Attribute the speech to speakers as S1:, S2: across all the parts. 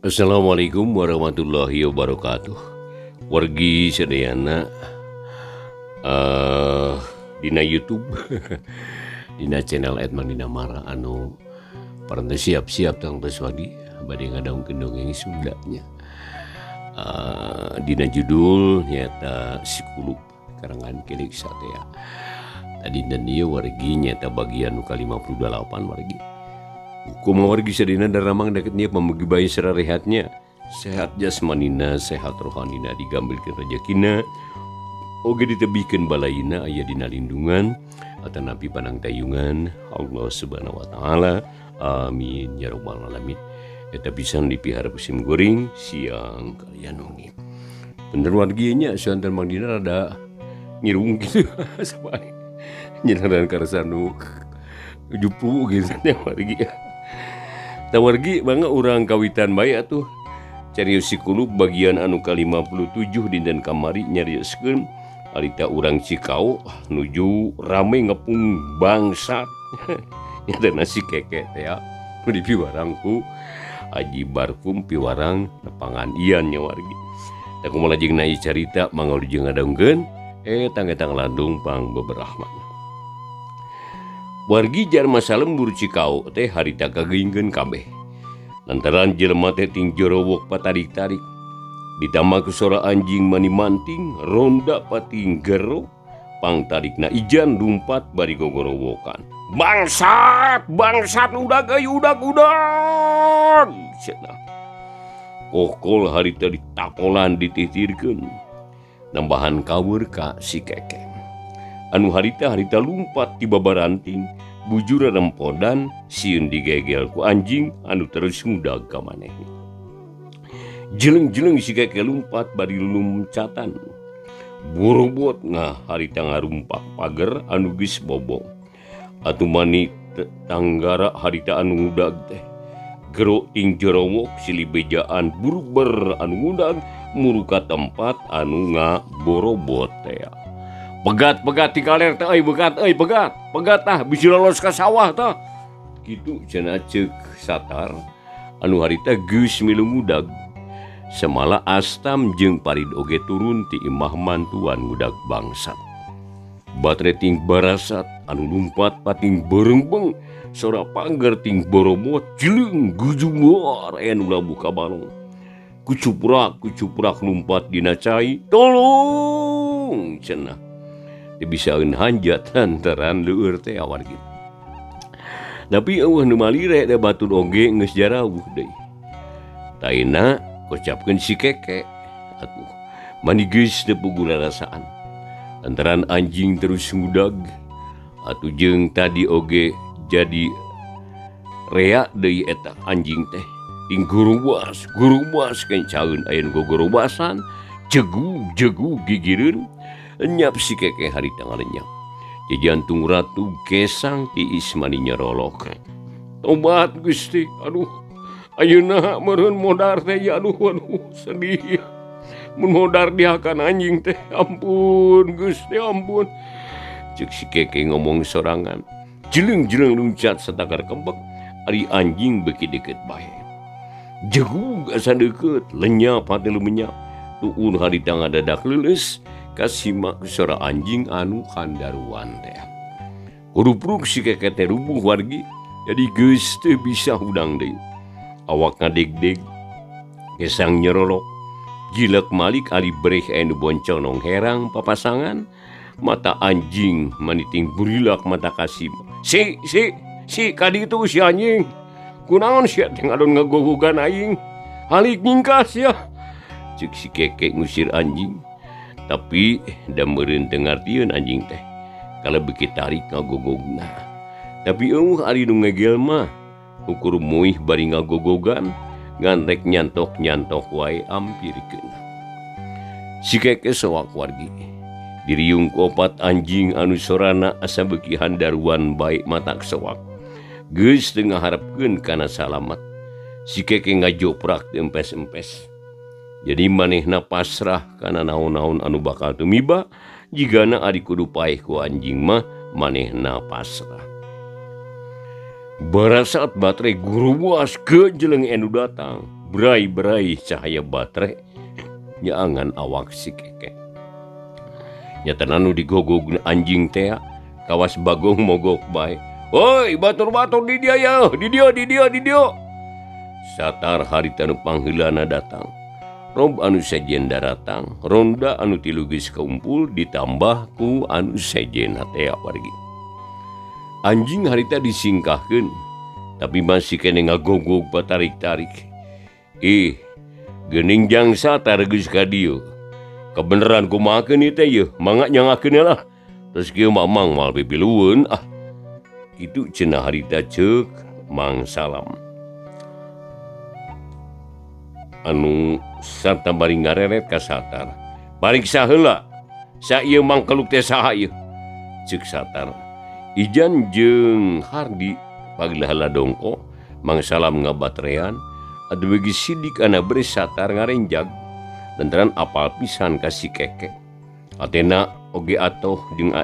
S1: Assalamualaikum warahmatullahi wabarakatuh. Wargi sadayana dina YouTube dina channel Edman Dinamara anu parantos siap-siap tangtos wadi bade ngadongkeun dongeng Sundanya. Dina judul nyaeta Sikulup karangan Kilik Satea. Tadi dan ieu wargi nyaeta bagian nu ka-58 wargi. Kumaha wargi sadayana daramang deket nya pamugi bae sararehatnya, sehat jasmanina, sehat rohanina, digambilkeun rejekina, oge ditebihkeun balayina aya dina lindungan atanapi panangtayungan Allah Subhanahu wa taala. Amin ya rabbal alamin. Eta pisan dipiharep sim kuring siang kalian wengi. Bener wargi nya sonten Mang Dina rada ngirung gitu sampai nyenaran karasa nu jupu gitu nya wargi. Tah wargi mangga urang kawitan bae atuh. Carios Sikulup bagian anu ka-57 dinten kamari nyarioskeun harita urang Cikao nuju rame ngepung bangsat. Nyata nasi keke teh ya. Nu dipiwarang ku Haji Barkum piwarang nepangan ian nya wargi. Tah kumaha lajengna ieu carita mangga wilujeng ngadongkeun tanggetang landung pang beberahman. Wargi jalma salembur Cikao teh harita kageingkeun kabeh. Lantaran jelema teh ting jorowok patarik-tarik. Ditambah ku sora anjing mani manting, ronda pating gero, pangtarikna ijan lumpat bari gogorowokan. Bangsat, bangsat udag euy udag udag. Cenah. Kokol harita ditapolan dititirkeun. Nambahan kaweur ka si Keke. Anu harita-harita lumpat ti babaranting, bujur rempodan sieun digegel ku anjing anu terus ngudag ka manehna. Jeleng-jeleng si Keke lumpat bari luluncatan. Borobot ngah harita ngarumpak pager anu geus bobo. Atuh mani tanggara harita anu ngudag teh. Gero ting jerowok silih bejaan burber anu ngudag muruka tempat anu ngaborobot teh. Pegat-pegat ti kaler teh euy begat euy pegat. Pegat tah bisi lolos ka sawah tah. Kitu cenah ceuk Satar anu harita geus milu ngudag. Semala Astam jeung Parid oge turun ti imah mantuan ngudag bangsat. Batre ting barasat anu lumpat pating berengbeng sora pangger ting borobot jeleung gujungar aya nu labuh ka balong. Kucuprak kucuprak lumpat dina cai tolong cenah. Teu bisaeun hanjat lantaran leueur teh wargi. Tapi eueuh nu malire da batur oge geus jarawuh deui. Taena kocapkeun si Keke atuh mani geus teu puguh rarasaan. Lantaran anjing terus ngudag atuh jeung tadi oge jadi rea deui eta anjing teh. Ting gurubas gurubas kencaeun aya nu gogorobasan jegug jegug gigireun. Lenyap si Keke harita ngalenyap. Jantung ratu gesang tiis mani nyerolok. Tobat Gusti, aduh. Ayeuna meureun modar teh ya aduh aduh sedih. Mun modar dihakan anjing teh ampun Gusti ampun. Ceuk si Keke ngomong sorangan. Jeleng-jeleng luncat satakar kembek ari anjing beuki deukeut bae. Jegug asa deukeut lenyap hate lumenyap. Tuun harita ngadadak leuleus kasima ku sora anjing anu kandaruan teh. Kurupruk si Keke teh rubuh wargi jadi geus teu bisa hudang deui. Awak ngadegdeg gesang nyerolok jilek malik ari breh anu bonconong herang papasangan mata anjing maniting burilak mata kasima. Si si si kadi itu si anjing kunaon sia teh ngadon ngagogogan aing halik nyingkah sia. Ceuk si Keke ngusir anjing. Tapi da meureun teu ngartieun anjing teh kalau beuki tarik ngagogogna. Tapi eueuh ari nu ngegel mah ukur muih bari ngagogogan ngan rek nyantok-nyantok wae ampirkeun. Si Keke soak wargi diriung ku opat anjing anu sorana asa beuki handaruan bae matak soak. Geus teu ngaharepkeun kana salamet. Si Keke ngajoprak teu empes-empes. Jadi manehna pasrah kana naon-naon anu bakal tumiba jigana ari kudu paeh ku anjing mah manehna pasrah. Barasat baterai guruwas gejeleng anu datang Berai-berai cahaya baterai nyaangan awak si Keke. Nyatana nu digogog anjing teh kawas Bagong mogok bae. Woi, batur-batur di dia ya, di dia, di dia, di dia. Satar harita nu pangheulana datang. Rob anu sejen daratang, ronda anu tilu geus kaumpul ditambah ku anu sejen tea wargi. Anjing harita disingkahkeun, tapi masih kene ngagogog patarik-tarik. Ih, geuning jang Satar geus ka dieu. Kebeneran kumahakeun ieu teh yeuh, mangga nyangakeun lah. Terus kieu mamang moal pipilueun ah. Kitu cenah harita ceuk Mang Salam. Anu sarta bari ngareret ka Satar. Pariksa heula, sa ieu mangkeluk teh saha ieu? Ceuk Satar. Ijan jeung Hardi paglahala dongko, Mang Salam ngabatrean, atuh beugi sidik ana bere Satar ngarenjag lantaran apal pisan ka si Keke. Atena oge atoh jeung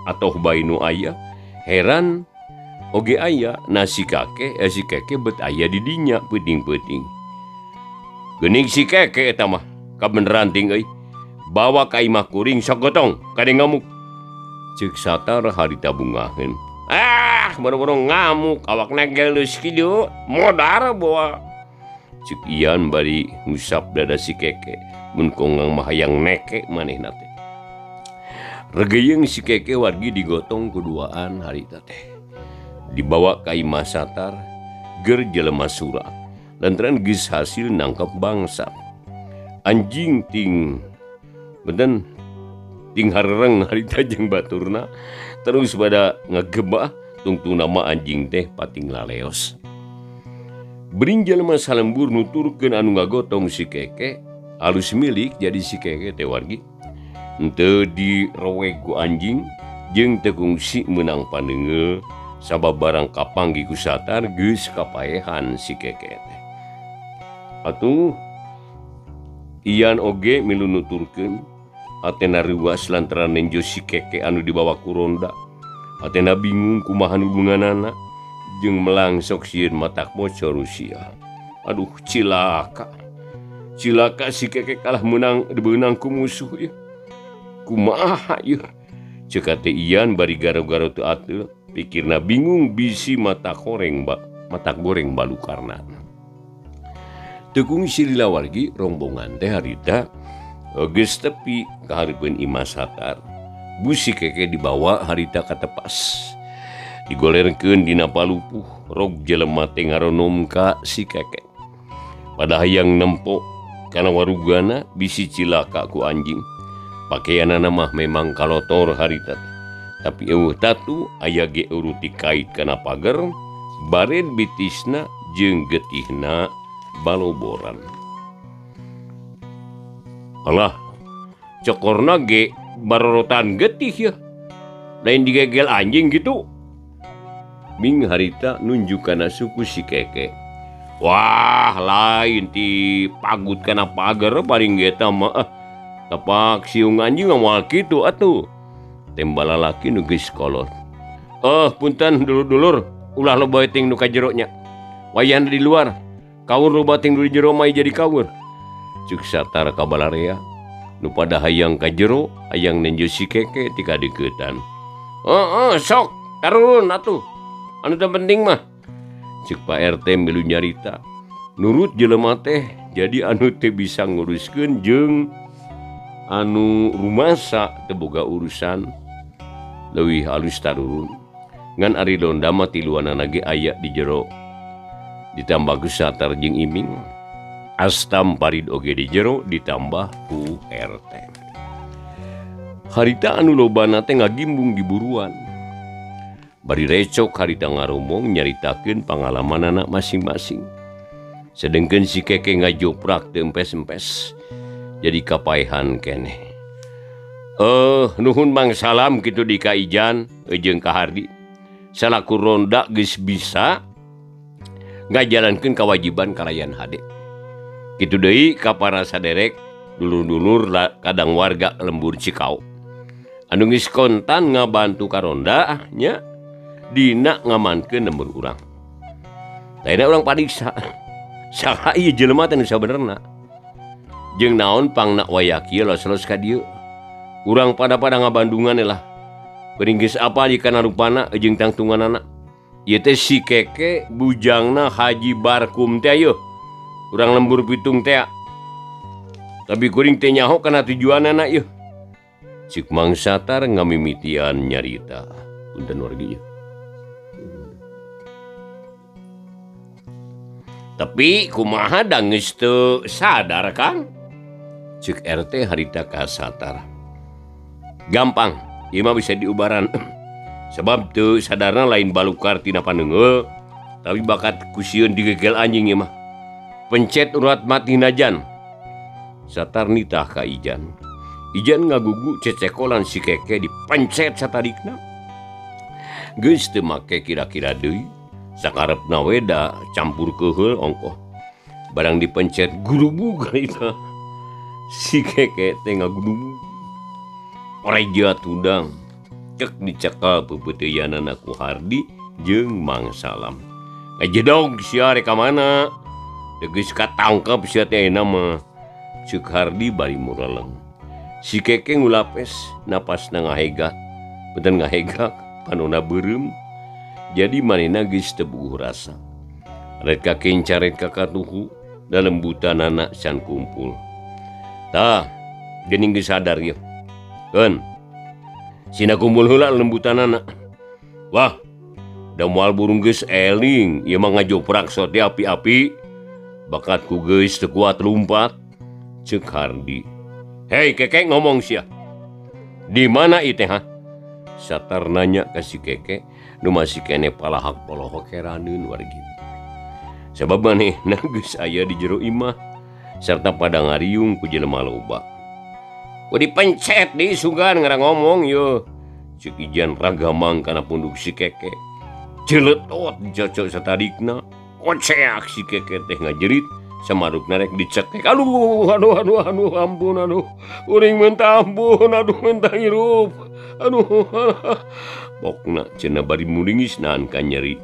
S1: atoh bae nu aya, heran oge aya na si kakek, si Keke bet aya di dinya peuting-peuting. Geuning si Keke eta mah kabeneran ting euy. Bawa ka imah kuring sok gotong kade ngamuk. Ceuk Satar harita bungaheun. Ah, boro-boro ngamuk awakna geuleuh kieu modar bawa. Ceuk Ian bari ngusap dada si Keke mun kongang mah hayang neke manehna teh. Regeyeung si Keke wargi digotong kuduaan harita teh. Dibawa ka imah Satar ger jelema sura. Lantaran geus hasil nangkep bangsa. Anjing ting benten ting harereng harita jeung baturna terus pada ngagebah tungtung nama anjing teh pating laleos. Bering jelema salembur nuturkeun anu ngagotong si Keke alus milik jadi si Keke teh wargi. Henteu diroweg ku anjing jeung teu kungsi meunang pandeungeul sabab barang kapanggih ku Satar geus kapaehan si Keke teh. Atuh Ian oge milu nuturkeun atena reuas lantaran nenjo si Keke anu dibawa ku ronda. Atena bingung kumaha hubunganana jeung melang sok sieun matak bocor Rusia. Aduh cilaka. Cilaka si Keke kalah meunang dibeunang ku musuh ieu. Kumaha ieu? Ceuk ate Ian bari garo-garo teu ateul, pikirna bingung bisi mata goreng mata goreng balukarna. Teu kungsi lila wargi rombongan teh harita geus tepi ka hareupeun imah Satar. Busi Keke dibawa harita ka tepas. Digolerkeun dina palupuh, rog jelema teh ngaronom ka si Keke. Pada hayang nempo kana warugana bisi cilaka ku anjing. Pakaianana mah memang kalotor harita teh. Tapi eueuh tatu aya ge uruti kait kana pager, bared bitisna jeung getihna baloboran. Alah, cokorna ge barorotan getih ya. Lain digegel anjing gitu. Ming harita nunjuk kana suku si Keke. Wah, lain ti pagut kana pager paling ge mah. Tapak siung anjing moal kitu atuh. Tembala laki nu geus kolot. Oh, punten dulur-dulur, ulah loba ting nu ka jero nya. Wayahna di luar. Kawur loba ting di jero mah jadi kawur. Ceuk Satar ka balarea. Nu pada hayang ka jero, hayang nenjo si Keke ti kadeuketan. Heeh, sok tarurun atuh. Anu teu penting mah. Ceuk Pak RT milu nyarita. Nurut jelema teh jadi anu teu bisa nguruskeun jeung anu rumasa teu boga urusan leuwih alus tarurun. Ngan ari londa mah tiluanana ge aya di jero. Ditambah ku Satar jeung Iming. Astam Parid oge di jero ditambah ku RT. Harita anu lobana teh ngagimbung di buruan. Bari recok harita ngaromong nyaritakeun pangalamanana masing-masing. Sedengkeun si Keke ngajoprak teu empes-empes. Jadi kapaehan keneh. Nuhun Mang Salam kitu di ka Ijan jeung ka Hardi. Salaku ronda geus bisa ngajalankeun kewajiban kalayan hade. Kitu deui ka para saderek dulur-dulur kadang warga lembur Cikao. Anu geus kontan ngabantu ka ronda nya dina ngamankeun lembur urang. Lainna urang pariksa. Saha ieu jelema teh nu sabenerna? Jeung naon pangna wayah kieu los-los ka dieu? Urang pada-pada ngabandungan lah. Geuning geus apal ieu kana rupana jeung tangtunganana. Ieu teh si Keke bujangna Haji Barkum teh yeuh. Urang lembur pitung teh. Tapi kuring teh nyaho kana tujuanana yeuh. Cik Mang Satar ngamimitian nyarita. Punten wargi yeuh. Tapi kumaha da geus teu sadar Kang? Cek RT harita ka Satar. Gampang, ieu mah bisa diubaran. Sebab teu sadarna lain balukar tina paneunggeul, tapi bakat ku sieun digegel anjing ieu mah. Pencet urat mati najan. Satar nitah ka Ijan. Ijan ngagugu cecekolan si Keke dipencet satarikna. Geus teu make kira-kira deui. Sakarepna we da campur keuheul ongkoh. Barang dipencet gurubug harita. Si Keke teh ngagudubug. Oreja tudang. Cek dicekal peupeuteuyanana ku Hardi jeung Mang Salam. Ngajedog sia rek ka mana? Geus katangkep sia teh ayeuna mah. Ceuk Hardi bari mureleng. Si Keke ngulapes napasna ngahegak. Benten ngahegak panona beureum. Jadi manehna geus teu buguh rasa. Rek ka kenca rek ka katuhu da lembutanana can kumpul. Tah, geuning geus sadar ieu. Keun. Sina kumpul heula lembutanana. Wah, da moal burung geus eling, ieu mah ngajoprak sote api-api. Bakat ku geus teu kuat lumpat. Ceuk Hardi. Hei Keke ngomong sia. Di mana ieu teh ha? Satar nanya ka si Keke nu masih keneh palahak polohok heraneun wargi. Sabab manehna geus aya di jero imah sarta pada ngariung ku jelema loba. Ku dipencet di sugan ngara ngomong yeuh. Ceuk Ijan ragamang kana punduk si Keke. Celetot dicocok satarikna. Koceak si Keke teh ngajerit samarukna rek dicekek. Aduh aduh aduh aduh ampun aduh. Kuring minta ampun aduh minta hirup. Aduh. Pokna cenah bari muringis nahan ka nyeri.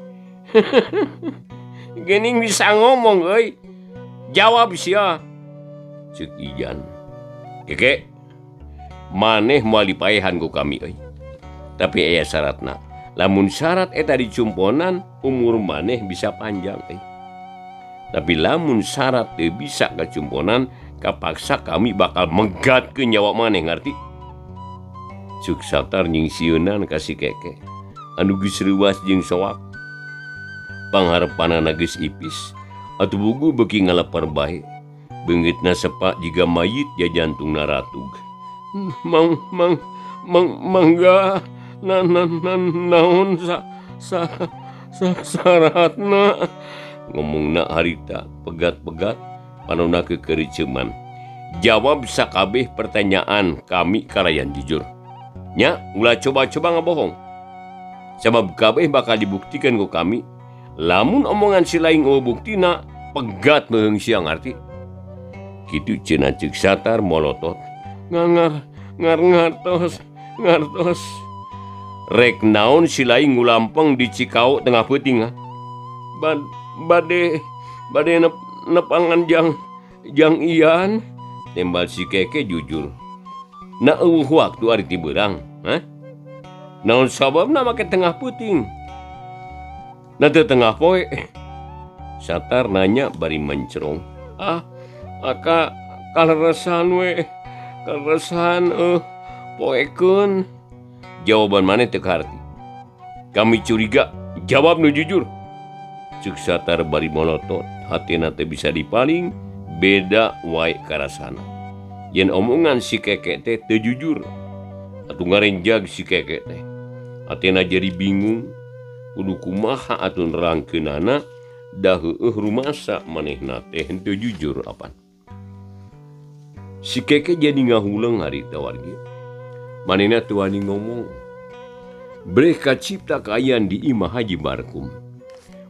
S1: Geuning bisa ngomong euy. Jawab sia. Ceuk Ijan. Keke, maneh moal dipaehan ku kami euy. Tapi aya syaratna. Lamun syarat eta dicumponan, umur maneh bisa panjang euy. Tapi lamun syarat teu bisa kacumponan, kapaksa kami bakal megatkeun nyawa maneh ngarti. Ceuk Satar nyingsieunan ka si Keke. Anu geus reuas jeung soak. Pangharepanana geus ipis, atuh bugu beuki ngalepar bae. Beungeutna sepak jiga mayit jajantungna ratug. Mang mang mang mangga na na na naon sa sa sa syaratna. Ngomongna harita pegat-pegat panonna keukeureumceman. Jawab sakabeh pertanyaan kami kalayan jujur. Nya ulah coba-coba ngabohong. Sabab kabeh bakal dibuktikan ku kami. Lamun omongan si laing eueuh buktina, pegat meuheung sia ngarti. Kitu cenah ceuk Satar molotot. Ngangar ngar ngartos ngartos. Rek naon si laing ngulampeng di Cikao tengah peuting ha? Bade bade nepangan jang jang Ian. Tembal si Keke jujur. Na eueuh waktu ari ti beurang, ha? Naon sababna make tengah peuting? Na teu tengah poe. Satar nanya bari mencerong. Ah, aka kaleresan we. Kaleresan poekeun. Jawaban maneh teu kaharti. Kami curiga, jawab nu jujur. Ceuk Satar bari molotot, hatina teu bisa dipaling, beda wae karasana. Yen omongan si Keke teh teu jujur. Atuh ngarenjag si Keke teh. Hatina jadi bingung, kudu kumaha atuh nerangkeunana da heueuh rumasa manehna teh henteu jujur apan. Si Keke jadi ngahuleng harita wargi. Manehna teu wani ngomong. Breh kacipta kaayaan di imah Haji Barkum.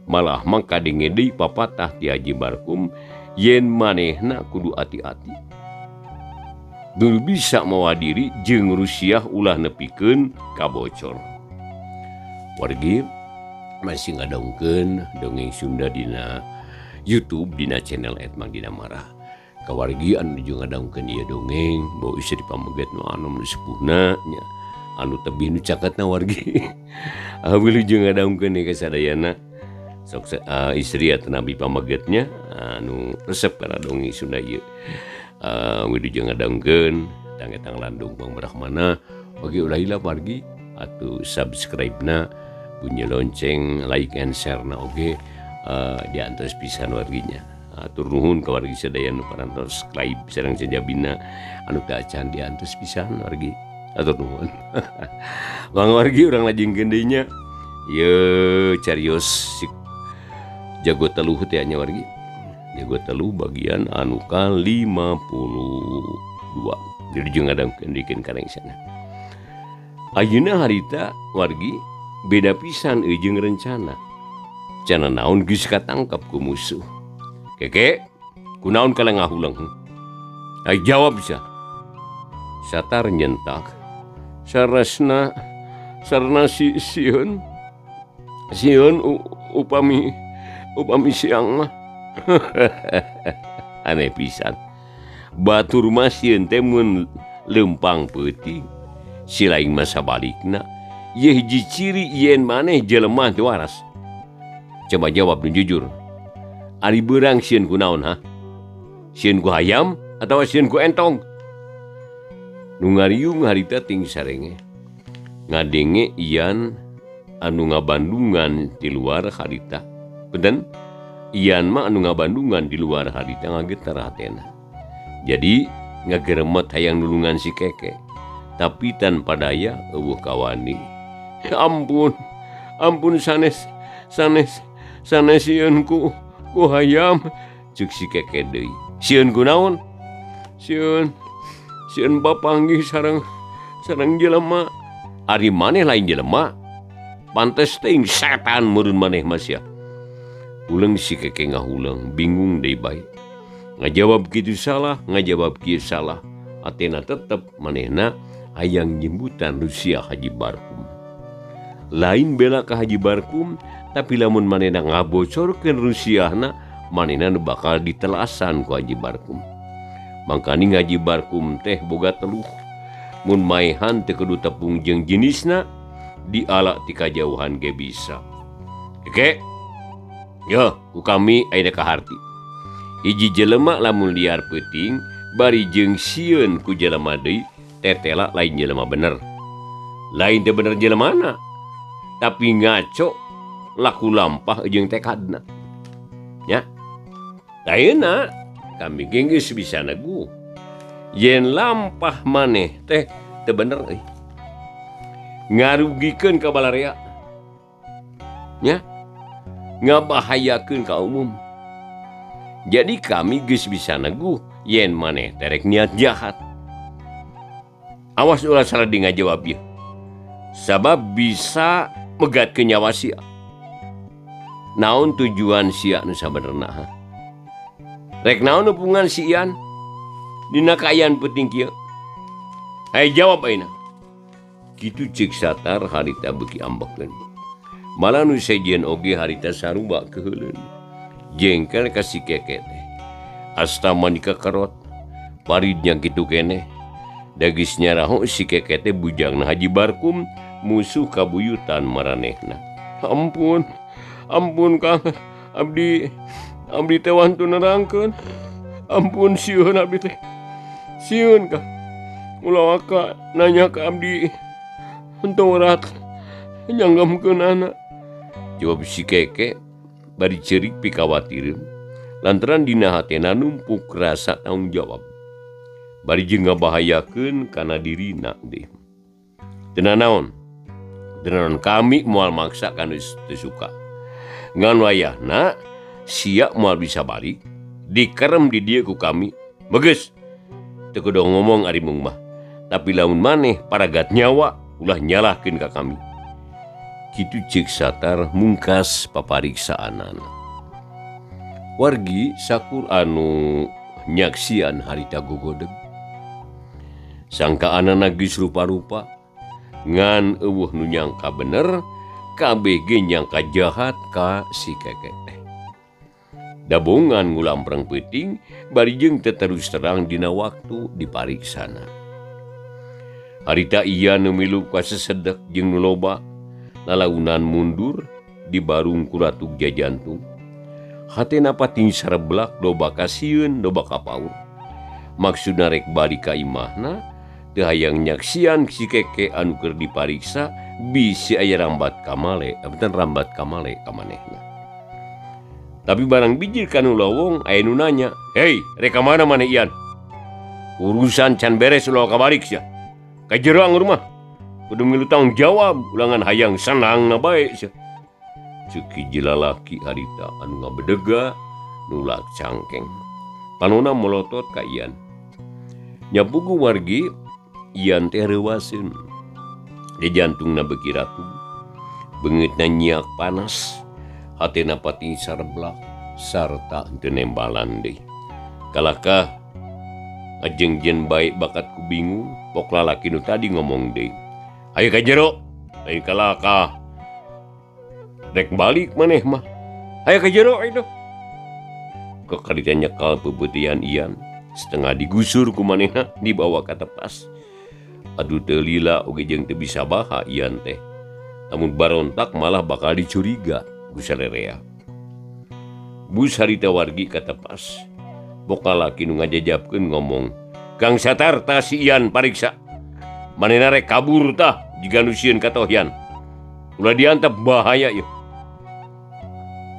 S1: Malah mah kadenge deui papatah ti Haji Barkum yen manehna kudu ati-ati. Dulu bisa mawa diri jeung Rusiah ulah nepikeun kabocor. Wargi masih ngadongkeun dongeng Sunda dina YouTube dina channel @mangdinamara. Kawargi anu nuju ngadangkeun ieu dongeng bau istri pameget nu anu nu sepuhna nya anu tebih nu caketna wargi. Wilujeng ngadangkeun ieu kasadayana. Sok istri atanapi pamegetnya anu resep kana dongeng Sunda ieu. Wilujeng ngadangkeun tangetang landung pangbrahmana oge ulah hilap wargi atuh subscribe-na bunyi lonceng like and share-na oge diantos pisan warginya. Atur nuhun ka wargi sadaya nu parantos subscribe sareng sajabina anu teu acan diantos pisan wargi. Atur nuhun. Bang wargi urang lajengkeun deui nya. Ieu carios si Jago Teluh teh nya wargi. Jago Teluh bagian anu ka 52. Jadi jeung ngadangkeun dikeun ka sana. Ayeuna harita wargi beda pisan jeung rencana. Cana naon geus katangkap ku musuh. Keke, kunaon kala ngahuleng? Ai jawab bisa. Satar nyentak. Sarasna sarna si sieun. Sieun upami upami siang mah. Aneh pisan. Batur mah sieun teh mun leumpang peuting. Si lain mah sabalikna. Ieu hiji ciri yen maneh jelema teu waras. Coba jawab nu jujur. Ari beurang sieun ku naon ha? Sieun ku hayam atawa sieun ku entong? Nu ngariung harita ting sarenge. Ngadenge ian anu ngabandungan di luar harita. Benten? Ian mah anu ngabandungan di luar harita ngagetar hatena. Jadi ngageremet hayang nulungan si Keke. Tapi tanpa daya eueuh kawani. Ampun, ampun sanes sanes sanes sieun ku hayam ceuk si Keke deui. Sieun ku naon? Sieun sieun papanggih sareng sareng jelema. Ari maneh lain jelema. Pantes teuing setan meureun maneh mah sia. Uleung si Keke ngahuleng, bingung deui bae. Ngajawab kitu salah, ngajawab kieu salah. Atena tetep manehna hayang jembutan Rusia Haji Barkum. Lain bela ka Haji Barkum, tapi lamun manehna ngabocorkeun Rusiahna, manehna nu bakal ditelasan ku Haji Barkum. Mangkaning Haji Barkum teh boga teluh. Mun maehan teu kudu tepung jeung jenisna, diala ti kajauhan ge bisa. Oke. Yo, ku kami ayeuna kaharti. Hiji jelema lamun liar peuting bari jeung sieun ku jelema deui, tetela lain jelema bener. Lain teu bener jelemana, tapi ngaco laku lampah jeung tekadna. Nya. Ayeuna kami ge geus bisa neguh. Yen lampah maneh teh teu bener euy. Ngarugikeun ka balarea. Nya. Ngabahayakeun ka umum. Jadi kami geus bisa neguh yen maneh terek niat jahat. Awas ulah salah di ngajawab ieu. Sabab bisa megatkeun nyawa sia. Naon tujuan sia nu sabenerna ha? Rek naon hubungan si Ian dina kaayaan peuting kieu? Hayo jawab ayeuna. Kitu ceuk Satar harita beuki ambekeun. Malah nu sejen oge harita sarua keuheuleun. Jengkel ka si Keke teh. Asta manika kerot. Paridnya kitu keneh. Da geus nyaraho si Keke teh bujangna Haji Barkum musuh kabuyutan maranehna. Ampun, ampun Kang, abdi abdi teh wantun nerangkeun. Ampun sieun abdi teh. Sieun Kang. Ulah waka nanya ka abdi. Entong rat nyanggamkeun anak. Jawab si Keke bari ceurik pikawatireun lantaran dina hatena numpuk rasa tanggung jawab. Bari jeung ngabahayakeun kana dirina deui. Teu nanaon? Teu nanaon kami moal maksa kana teu suka. Ngan wayahna sia moal bisa balik, dikerem di dieu ku kami. Bagus. Teu kudu ngomong ari mung mah. Tapi lamun maneh paragat nyawa ulah nyalahkeun ka kami. Kitu ceuk Satar mungkas papariksaanana. Wargi sakur anu nyaksian harita gogodeg. Sangkaanana geus rupa-rupa, ngan eueuh nu nyangka bener, kabeh ge nyangka jahat ka si Keke teh. Dabongan ngulampreng peuting bari jeung teu terus terang dina waktu dipariksana. Harita Ian nu milu kasesedek jeung nu loba lalaunan mundur dibarung ku Ratu Jajantung. Hatena pating sareblak loba kasieun loba kapaur. Maksudna rek balik ka imahna teu hayang nyaksian si Keke anu keur dipariksa bisi aya rambat kamale, punten rambat kamale ka manehna. Tapi barang bijil kanu lowong aya nu nanya, "Hei, rek ka mana maneh Ian?" "Urusan can beres ulah kabalik sia. Ka jero anggur mah. Kudu milu tanggung jawab ulangan hayang senang na bae sia." Ceuk hiji lalaki harita anu ngabedega nulak cangkeng. Panona molotot ka Ian. Nyapugu wargi Ian teh reuwaseun. Di jantungna beuki ratu. Beungeutna nyiak panas. Hatena pating sareblak sarta henteu nembalan deui. Kalakah ngajengjen bae bakat ku bingung, pok lalaki nu tadi ngomong deui. "Hayu ka jero, lain kalakah rek balik maneh mah. Hayu ka jero itu." Kakarita nyekal peupeutian Ian, setengah digusur ku manehna dibawa ka tepas. Aduh teu lila oge jeung teu bisa baha Ian teh. Lamun barontak malah bakal dicuriga ku sarerea. Bus harita wargi ka tepas. Pok lalaki nu ngajajabkeun ngomong, "Kang Satar tah si Ian pariksa. Manehna rek kabur tah jiga nu sieun katohyan. Ulah diantep bahaya ieu."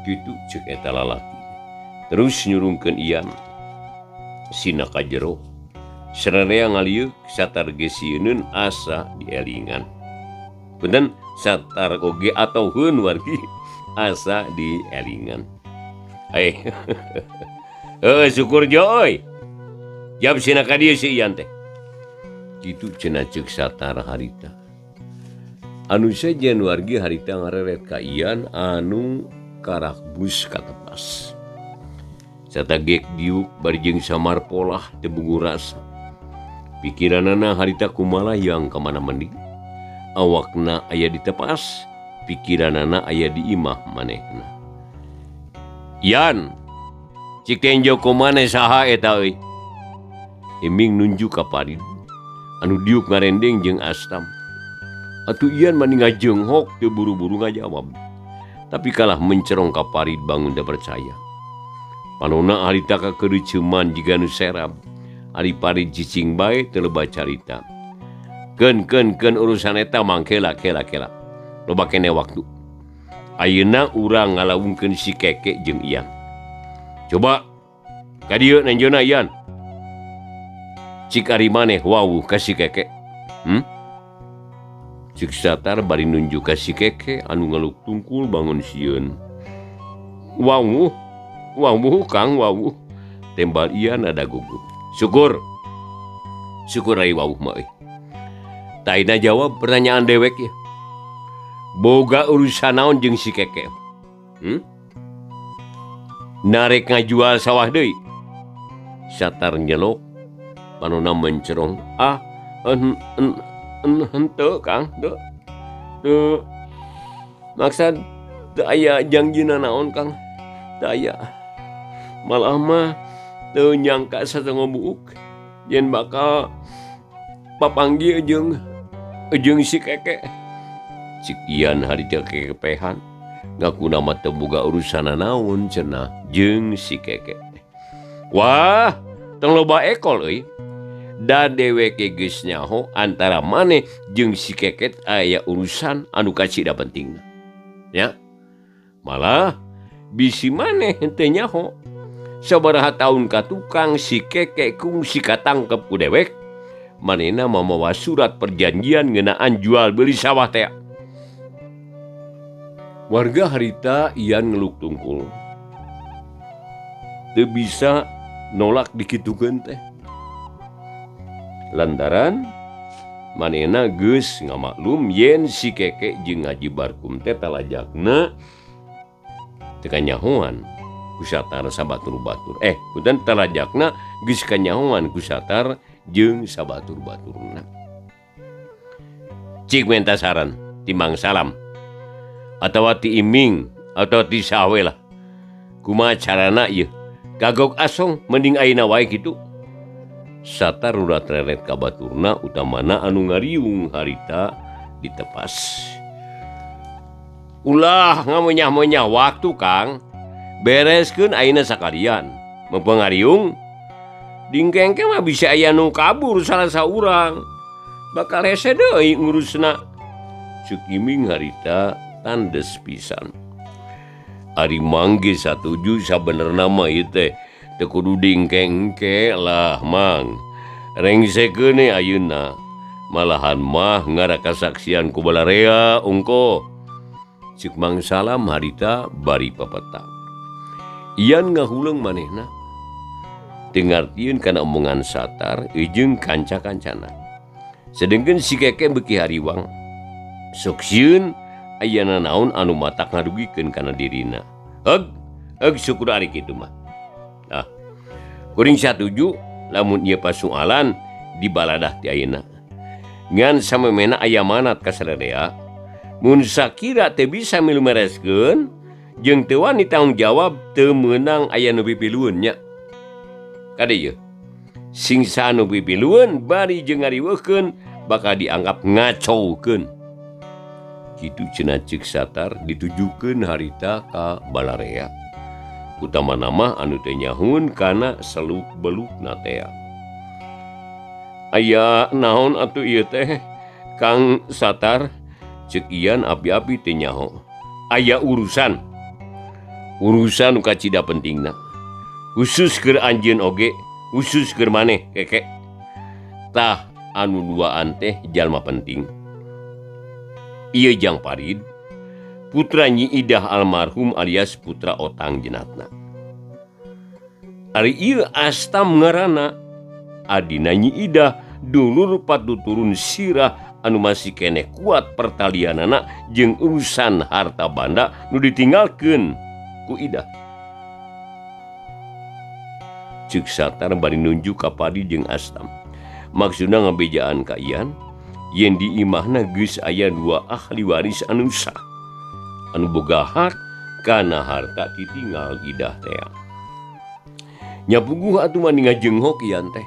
S1: Kitu ceuk eta lalaki. Terus nyurungkeun Ian sina ka jero. Sarerea ngalieuk Satar ge sieuneun asa dielingan. Punten Satar oge atoheun wargi asa dielingan. Heuh syukur jo euy. Jab sina ka dieu si Ian teh. Kitu cenah ceuk Satar harita. Anu sejen wargi harita ngareret ka Ian anu karak bus ka tepas. Sarta gek diuk bari jeung samar polah teu bungu rasa. Pikiranana harita kumalayang ka mana mending. Awakna aya di tepas, pikiranana aya di imah manehna. "Ian, cik tenjo ku maneh saha eta euy?" Iming nunjuk ka Parid anu diuk ngarendeng jeung Astam. Atuh Ian mani ngajenghok teu buru-buru ngajawab. Tapi kalah mencerong ka Parid bangun teu percaya. Panona harita kakeureuceuman jiga nu serab. Ari Parid cicing bae teu loba carita. Keun keun keun urusan eta mangke kela kela kela. Loba keneh waktu. Ayeuna urang ngalaungkeun si Keke jeung Ian. Coba ka dieu nenjona Ian. Cik ari maneh wawuh ka si Keke. Cik Satar bari nunjuk ka si Keke anu ngaluk tungkul bangun sieun. "Wawuh, wawuh Kang wawuh." Tembal Ian ada gugup. "Syukur. Syukur ai wawuh mah euy. Taina jawab pertanyaan dewek ya. Boga urusan naon jeung si Keke? Narek ngajual sawah deui?" Satar nyelok, panona mencerong. "Ah, henteu Kang, teu. Teu maksad teu aya jangjina naon Kang. Teu aya. Malah mah teu nyangka satengah buuk yen bakal papanggih jeung si Keke." Cik Ian harita kekepehan ngaku nama teu boga urusan naon cenah jeung si Keke. "Wah, tong loba ekol euy. Da deweke geus nyaho antara maneh jeung si Keke aya urusan anu kacida pentingna. Ya. Malah bisi maneh henteu nyaho. Sabaraha taun ka tukang si Keke kungsi katangkep ku dewek, manehna mamawa surat perjanjian ngeunaan jual beli sawah teh." Warga harita Ian ngeluk tungkul. Teu bisa nolak dikitukeun teh. Lantaran manehna geus ngamaklum yen si Keke jeung Haji Barkum teh talajakna teu kanyahoan ku Satar sabatur-batur. Punten talajakna geus kanyahoan ku Satar jeung sabatur-baturna. Cik menta saran timbang salam atawa ti iming atau ti saha we lah. Kumaha carana ieu? Kagok asong mending ayeuna wae kitu. Satar urat reret ka baturna utamana anu ngariung harita ditepas. Ulah ngamenyah-menyah waktu Kang. Bereskeun ayeuna sakalian. Mumpung ngariung dingkengke mah bisa aya nu kabur salah saurang. Bakal hese deui ngurusna. Cuk Iming harita tandes pisan. Ari mangge satuju sabenerna mah ieu teh teu kudu dingkengke lah Mang. Rengsekeun we ayeuna. Malahan mah ngara kasaksian ku balarea ungko. Cuk Mang Salam harita bari papeta. Ian ngahuleung manehna. Teu ngartieun kana omongan Satar jeung kanca-kancana. Sedengkeun si Keke beuki hariwang. Sok sieun ayana naon anu matak ngarugikeun kana dirina. Heug, heug syukur ari kitu mah. Ah. Kuring satuju lamun ieu pasualan dibaladah ti ayeuna. Ngan samemehna aya manat ka sarerea, mun sakira teu bisa milu mereskeun jeung teu wani tanggung jawab teu meunang aya nu pipilueun nya. Kade ieu. Singsa nu pipilueun bari jeung ngariweuhkeun bakal dianggap ngacaukeun. Kitu cenah ceuk Satar ditujukeun harita ka balarea. Utamana mah anu teu nyahun kana seluk-belukna tea. Aya naon atuh ieu teh Kang Satar? Ceuk Ian api-api teu nyaho. Aya urusan. Urusan nu kacida pentingna. Khusus keur anjeun oge, khusus keur maneh Keke. Tah anu duaan teh jalma penting. Ieu Jang Parid, putra Nyi Idah almarhum alias putra Otang Jenatna. Ari ieu Astam ngaranna, adina Nyi Idah dulur patuturun sirah anu masih keneh kuat pertalianana jeung urusan harta banda nu ditinggalkeun ku Idah. Ceuk Satar bari nunjuk ka Padi jeung Astam. Maksudna ngabejaan ka Ian yen di imahna geus aya dua ahli waris anu sah anu boga hak kana harta titinggal Idah tea. Nya puguh atuh mah ngajenghok Ian teh.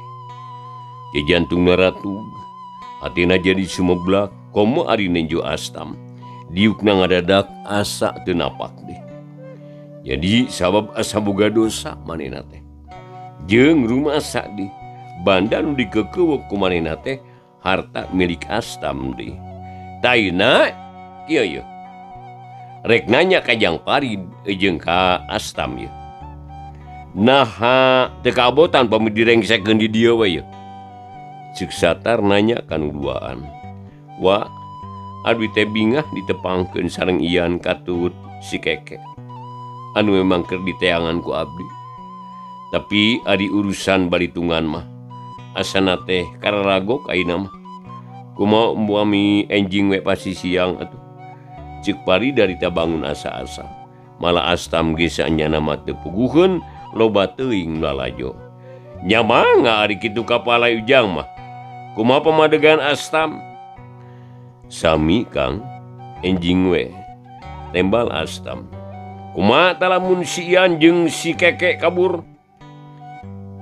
S1: Ke jantungna ratug, hatina jadi sumeblak komo ari nenjo Astam. Diukna ngadadak asa teu napak deh. Jadi sabab asa boga dosa manehna teh. Jeung rumasa di banda nu dikekeuweuk ku manehna teh harta milik Astam deui. Taina kieu yeuh. Rek nanya ka Jang Parid jeung ka Astam yeuh. Naha teu kabotan pami direngsekeun di dieu we yeuh. Ceuk Satar nanya ka nu duaan. Wa abdi teh bingah ditepangkeun sareng Ian katut si Keke. Anu memang keur diteangan ku abdi. Tapi ari urusan balitungan mah asana teh kararagok ayeuna mah. Kumaha muami enjing we pasti siang atuh. Ceuk Pari darita bangun asa-asa. Malah Astam ge saenyana mah teu puguheun loba teuing lalajo. Nya mangga ari kitu kapala Ujang mah. Kumaha pamadegan Astam? Sami Kang, enjing we. Tembal Astam. Kumaha talamun si Ian jeung si Keke kabur?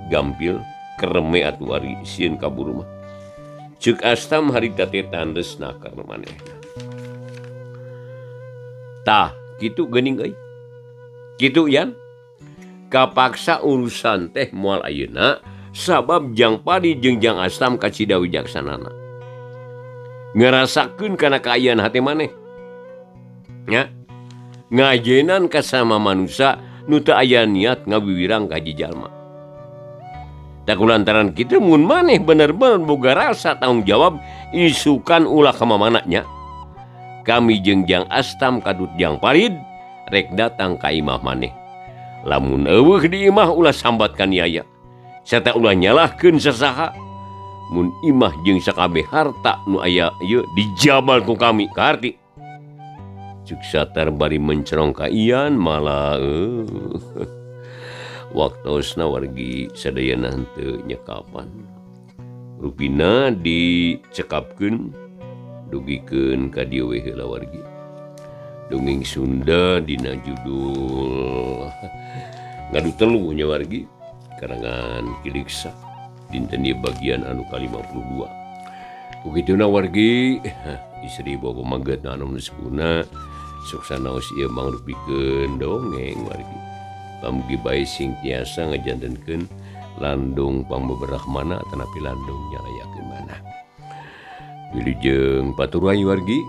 S1: Gampil kereme atuh ari sieun kabur mah. Ceuk Astam harita teh tandes nakar manehna. Tah, kitu geuning euy. Kitu Ian. Kapaksa urusan teh moal ayeuna sabab Jang Padi jeung Jang Astam kacida wijaksanana. Ngarasakeun kana kaayaan hate maneh. Nya. Ngajenan ka sama manusa nu teu aya niat ngawiwirang ka hiji jalma. Tak kulantaran kitu mun maneh bener-bener boga rasa tanggung jawab isukan ulah ka mamana nya. Kami jeung Jang Astam kadut Jang Parid rek datang ka imah maneh. Lamun eueuh di imah ulah sambat ka niaya. Sarta ulah nyalahkeun sasaha. Mun imah jeung sakabeh harta nu aya ieu dijabal ku kami kaharti. Ceuk Satar bari mencerong ka Ian malah waktosna wargi sadayana henteu nyekapan. Rupina dicekapkeun dugikeun ka dieu we heula wargi. Dongeng Sunda dina judul Ngadu Telu nya wargi karangan Ki Liksa dinten ieu bagian anu ka-52. Kukituna wargi istri bawa pamaget anu sepuhna sok sanaos ieu mangrupikeun dongeng wargi. Pamugi bae sing tiasa ngajantenkeun landung pangbeberah mana tanapi landung nyalayakeun mana. Wilujeng paturay wargi,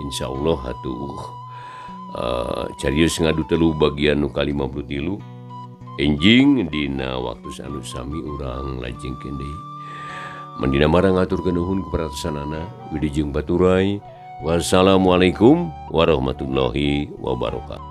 S1: insyaallah atuh carios ngadu telu bagian nu ka-53 enjing dina waktu anu sami urang lajengkeun deui. Mandina marang ngaturkeun nuhun ku perhatosanana. Wilujeng paturay. Wassalamualaikum warahmatullahi wabarakatuh.